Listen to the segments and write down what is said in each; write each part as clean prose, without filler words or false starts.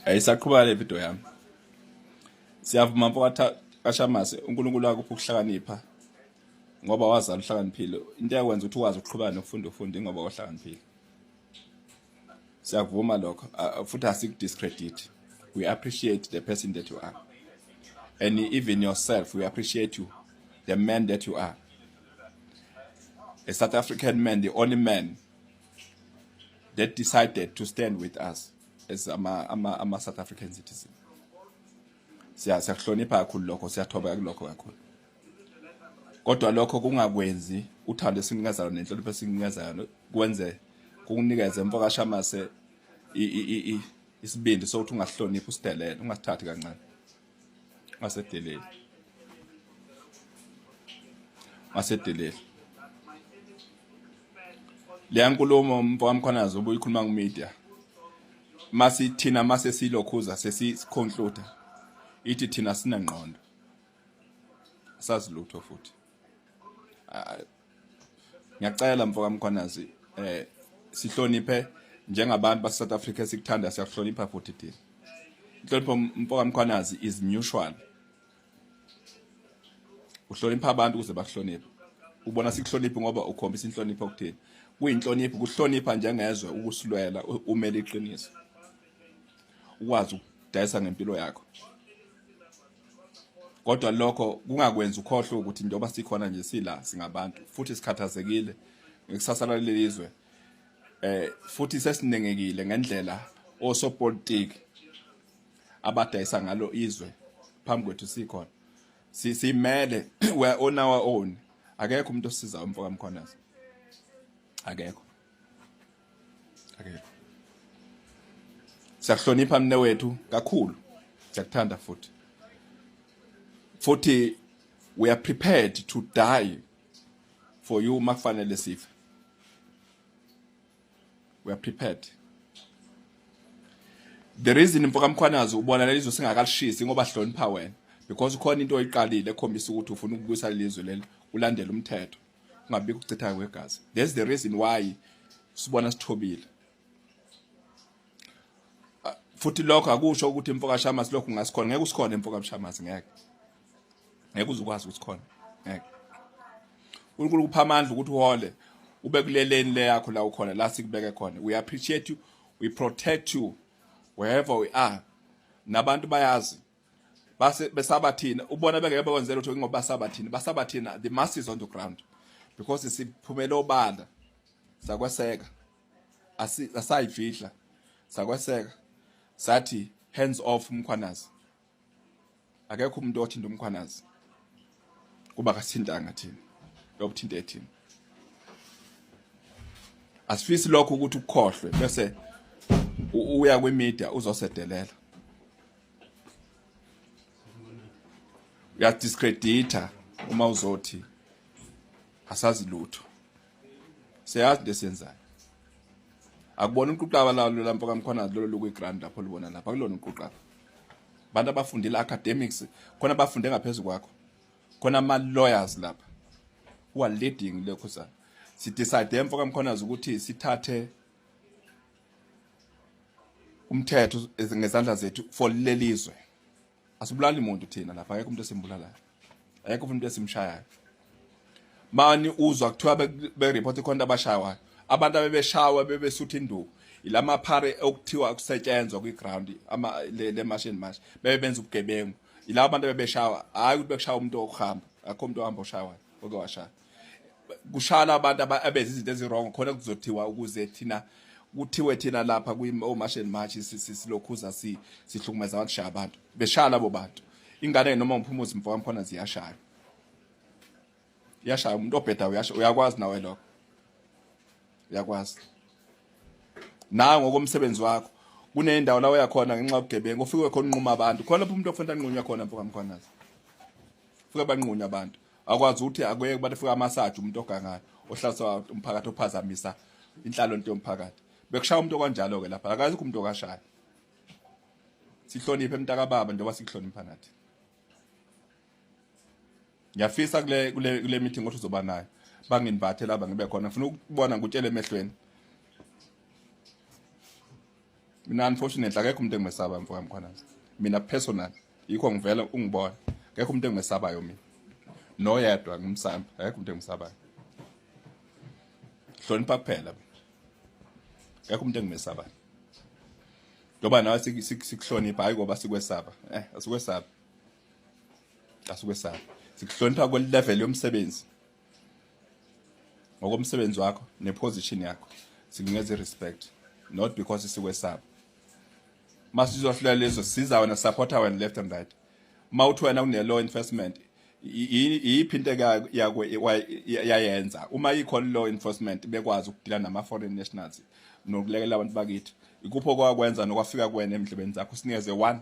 Ayisaqhubeka le video yami. Siyavuma mfowethu kaShamase, uNkulunkulu akuphi ukuhlakanipha ngoba wazala uhlakaniphile. Into eyakwenza ukuthi ukwazi ukuqhubeka nokufunda ufunde ngoba wahlakaniphile. Siyakuvuma lokho futhi asikudiscredit. We appreciate the person that you are. And even yourself, we appreciate you, the man that you are. A South African man, the only man that decided to stand with us as ama South African citizen. Siyakuhlonipha kakhulu lokho, siyathobeka kulokho kakhulu. Kodwa lokho kungakwenzi uthando esinikezayo nenhlonipho esinikezayo kwenze kukunikeze mfoka Shamase isibindi sokuthi ungasihloniphi usidelele, ungasithathi kancane. Ungasedeleli. Ungasedeleli. Leya nkulumo mfo kaMkhwanazi obuyikhuluma ku-media masi thina mase silokhuza sesiconclude ithi thina sinengqondo asazi lutho futhi. Ngiyacela mfo kaMkhwanazi, sihloniphe njengabantu base South Africa, sikuthanda, siyakuhlonipha futhi thina. Inhlonipho, mfo kaMkhwanazi, is mutual. Uhlonipha abantu ukuze bakuhloniphe. Ubona sikuhloniphe ngoba ukhombisa inhlonipho kuthina. Kuyinhlonipho ukuhlonipha njengezwe ukusilwela, umele iqiniso, ukwazi ukudayisa ngempilo yakho. Kodwa lokho kungakwenza ukhohlwe ukuthi njengoba sikhona nje sila singabantu futhi sikhathazekile ngekusasa laleli zwe, futhi sesinengekile ngendlela osopolitiki abadayisa ngalo izwe phambi kwethu sikhona. Simele, we are on our own. Akekho umuntu osizayo, umfo kaMkhwanazi, akekho, akekho. Siyakuhlonipha mne wethu kakhulu, siyakuthanda futhi we are prepared to die for you makufanele sife. We are prepared. The reason, mfoka Mkhwanazi, ubona lelizwe singakalishisi ngoba sihlonipha wena, because khona into oyiqalile ekhombisa ukuthi ufuna ukubuyisa lelizwe leli ulandele umthetho, kungabikho ukuchitheka kwegazi. That's the reason why sibona sithobile. Futhi lokho akusho ukuthi, mfoka Shamasi, lokhu ngasikhona ngeke usikhona, mfoka Shamasi, ngeke, ngeke uzukwazi ukuthi khona ngeke. uNkulunkulu kupha amandla ukuthi uhole ube kuleleni le yakho la ukhona, la sikubeke khona. We appreciate you, we protect you wherever we are. Nabantu bayazi base besaba thina, ubona bengeke bekwenzela ukuthi ngoba basaba thina, basaba thina, the masses on the ground, because siphumele obala sakweseka, asayifihla, sakweseka, sathi hands off uMkhwanazi. Akekho umuntu othinta uMkhwanazi kuba kasithintanga thina, lokuthinte thina. Asifisi lokho ukuthi ukukhohlwe bese uya kwimedia uzosedelela, uyadiscredita uma uzothi asazi lutho. Siyazi into esiyenzayo. Akubona uquqaba lalo lamfo kaMkhwanazi lolo lukuyi-ground lapho libona lapha kulona uquqaba. Abantu abafundile, academics khona, bafunde ngaphezulu kwakho khona, ama-lawyers lapha who are leading lokho. Sa sidecide, mfo kaMkhwanazi, ukuthi sithathe umthetho ngezandla zethu for lelizwe. Asibulali muntu thina lapha, akekho umuntu esimbulalayo, akekho umuntu esimshayayo. Mani uzwa kuthiwa be-report khona abashawayo, abantu abebeshawa bebesutha induku ilamaphare okuthiwa kusetshenzwa kwi-ground ama le March and March, bebe benza ubugebengu, yilabo abantu abebeshawa. Hayi ukuthi bekushaya umuntu okuhamba, akho umuntu ohamba oshawayo oke washaya. Kushala abantu abenza izinto eziwrong khona kuzothiwa ukuze thina kuthiwe thina lapha kwi-March and March silokhuza sihlukumeza abantu, shaya abantu, beshaya labo bantu. Ingane noma umphumuzi, mfo wamkhona, ziyashaya, iyashaya umuntu obheda uyasha. Uyakwazi nawe lokho, uyakwazi na ngokomsebenzi wakho kunendawo la uyakhona ngenxa yobugebengu ufike khona unquma abantu khona lapho umuntu ofanele anqunywe khona, mfo kaMkhwanazi. Fike banqunywa abantu, akwazi ukuthi akuyeke kubantu fika amasaji umuntu ogangayo ohlaliswa umphakathi, ophazamisa inhlalonto yomphakathi. Bekushaya umuntu okanjalo ke lapha, akazikho umuntu okashaya. Sihloniphe mntakababa njengoba sikuhlonipha nathi. Ngiyafisa kule meeting othi uzoba nayo banginvathe laba ngibe khona, ngifuna ukubona ngikutshele emehlweni. Mina unfortunately akekho umuntu engimesaba, mfo kaMkhwanazi. Mina personal, yikho ngivela ungibona, akekho umuntu engimesabayo mina, noyedwa ngimsamba, akekho umuntu engimesabayo. Hlonipha kuphela mina, akekho umuntu engimesabayo, ngoba nawe sikuhlonipha, hayi ngoba sikwesaba. Asikwesaba, asikwesaba, sikuhlonipha kwe-level yomsebenzi, ngokomsebenzi wakho neposition yakho, sikunikeza i-respect, not because sikwesaba. Masizohlulela lezo siza wena, supporta wena left and right. Uma uthi wena kune-law enforcement, iyiphi into yayenza? Uma ikhona law enforcement, bekwazi ukudila nama-foreign nationals nokulekelela abantu bakithi, ikuphi okwakwenza nokwafika kuwena emdlebeni zakho? Sinikeze one.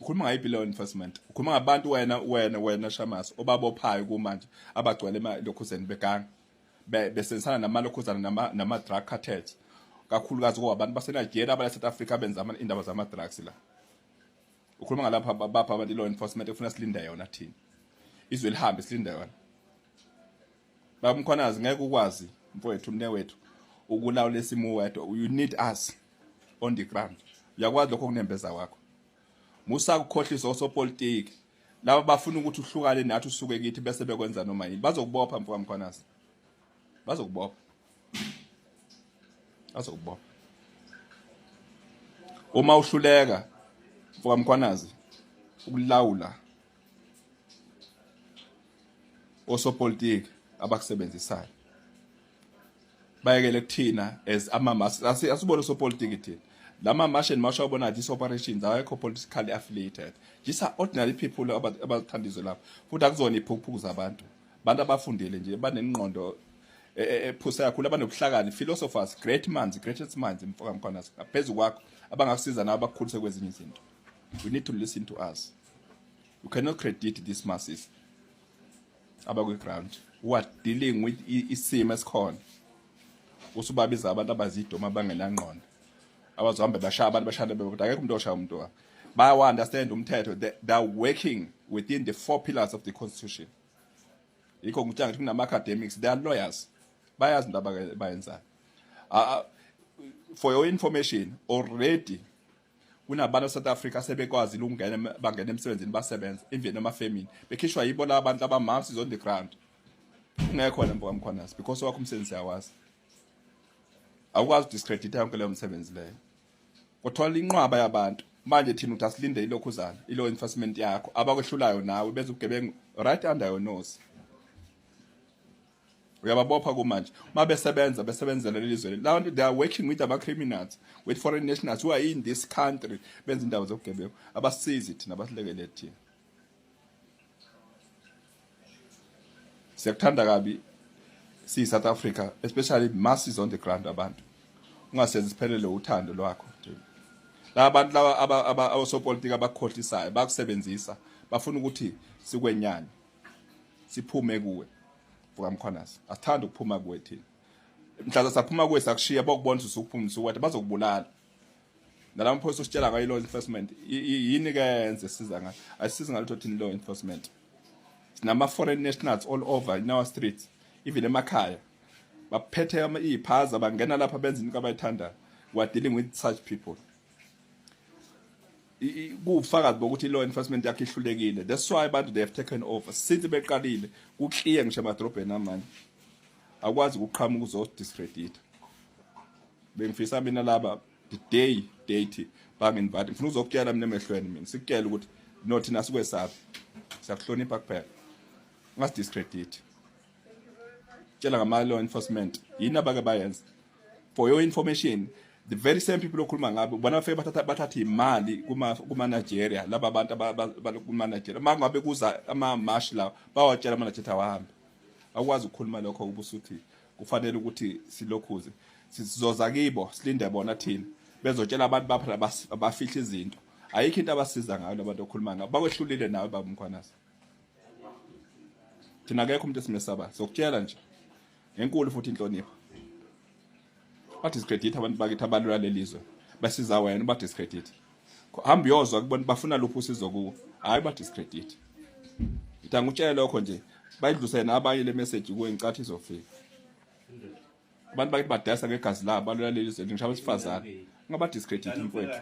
Ukhuluma ngayiphi law enforcement? Ukhuluma ngabantu wena Shamase obabophayo kumanje, abagcwele emalokhuzeni beganga, besebenzisana namalokhuzana nama-drug cartels, kakhulukazi kwabantu baseNigeria abala South Africa, benza indaba zama-drugs la. Ukhuluma ngalapha bapha abantu i-law enforcement efuna silinde yona thina, izwe lihambe silinde yona? Baba Mkhwanazi, ngeke ukwazi, mfowethu, mnewethu, ukulawula isimo wedwa. You need us on the ground. Uyakwazi lokho kunembeza wakho. Musa ukukhohlisa osopolitiki laba bafuna ukuthi uhlukane nathi, usuke kithi, bese bekwenza noma yini. Bazokubopha, mfo kaMkhwanazi, bazokubopha, bazokubopha uma uhluleka, mfo kaMkhwanazi, ukulawula osopolitiki abakusebenzisayo. Bayekele kuthina as ama asibone osopolitiki thina. Lama march and march awubona, these operations awekho politically affiliated, just are ordinary people abathanda izwe lapho, futhi akuzona iphukuphuku zabantu, abantu abafundile nje, banengqondo ephuse kakhulu, abanobuhlakani, philosophers, great minds, greatest minds, mfoka Mkhwanazi, ngaphezu kwakho, abangakusiza nawe bakukhulise kwezinye izinto. You need to listen to us. You cannot credit these masses abakwi-ground who are dealing with isimo esikhona, usubabiza abantu abazidoma, abangenangqondo, abazohambe bashaya abantu, bashaya bebodwa. Akekho umuntu oshaya umuntu wakhe. Bayawa-understand umthetho. They are working within the four pillars of the constitution. Yikho ngitshela ngithi kunama-academics, they are lawyers, bayazi into abayenzayo. For your information, already kunabantu South Africa sebekwazile ukungena, bangena emsebenzini, basebenza even emafemini, bekhishwa yibo la bantu aba-masses on the ground. Ungekho wena, mfoka Mkhwanazi, because wakho umsebenzi siyawazi, awukwazi udiscredita yonke leyo msebenzi leyo. Uthola inqwaba yabantu manje, thina uthi asilinde ilokhuzana, i-law enforcement yakho abakwehlulayo nawe, benza ubugebengu right under your nose, uyababopha kumanje. Uma besebenza, besebenzela leli zwe leli, they are working with ama-criminals, with foreign nationals who are in this country, benza indawo zobugebengu. Abasizi thina, basilekelele thina. Siyakuthanda kabi siyi-South Africa, especially masses on the ground. Abantu ungasenzi siphelele uthando lwakho. Laba bantu laba osopolitiki abakukhohlisayo, bakusebenzisa, bafuna ukuthi sikwenyane, siphume kuwe, mfoka Mkhwanazi. Asithanda ukuphuma kuwe thina. Mhlaza saphuma kuwe, sakushiya, bokubona ukuthi usuphuma usukwethe, bazokubulala. Nalama phoyisa usitshela ngayo, law enforcement, yini ke yenze siza ngayo? Ayisizi ngalutho thina law enforcement. Sinama foreign nationals all over in our streets, even emakhaya, baphethe iy'phaza, bangena lapha, benza into abayithandayo. We are dealing with such people. Kuwubufakazi bokuthi i-law enforcement yakhe ihlulekile. That's why abantu, they have taken over since beqalile, ku-clear ngisho emadrobheni amanye. Akwazi ukuqhamuka uzodiscredit. Bengifisa mina laba, the day date bangi-invite, ngifuna uzokutshela mina emehlweni, mina sikutshela ukuthi no, thina sikwesabi, siyakuhlonipha kuphela. Ungasidiscredit. Tshela ngama-law enforcement, yini abake bayenza? For your information, the very same people okhuluma ngabo bona bafike bathatha imali kuma Nigeria. Laba bantu kuma Nigeria, mangabe kuza ama march la, bawatshela ama Nigeria awahambe. Awukwazi ukukhuluma lokho ubusuthi kufanele ukuthi silokhuze, sizoza kibo, silinde bona thina bezotshela abantu bapha abafihla izinto. Ayikho into abasiza ngayo labantu okhuluma ngabo, bakwehlulile nawe, baba Mkhwanazi. Thina akekho umuntu esimesaba, sokutshela nje ngenkulu futhi inhlonipho. Badiscredit abantu bakithi abalula lelizwe, basiza wena badiscredit. Hamba uyozwa kubona bafuna luphi usizo kuwo, hayi badiscredit. Ngithi angutshele lokho nje, bayidluse nabanye le message kuwe, ngicathi izofika. Abantu bakithi badayisa ngegazi labo, balula lelizwe, ngisho abesifazane. Ungaba discredit, mfowethu.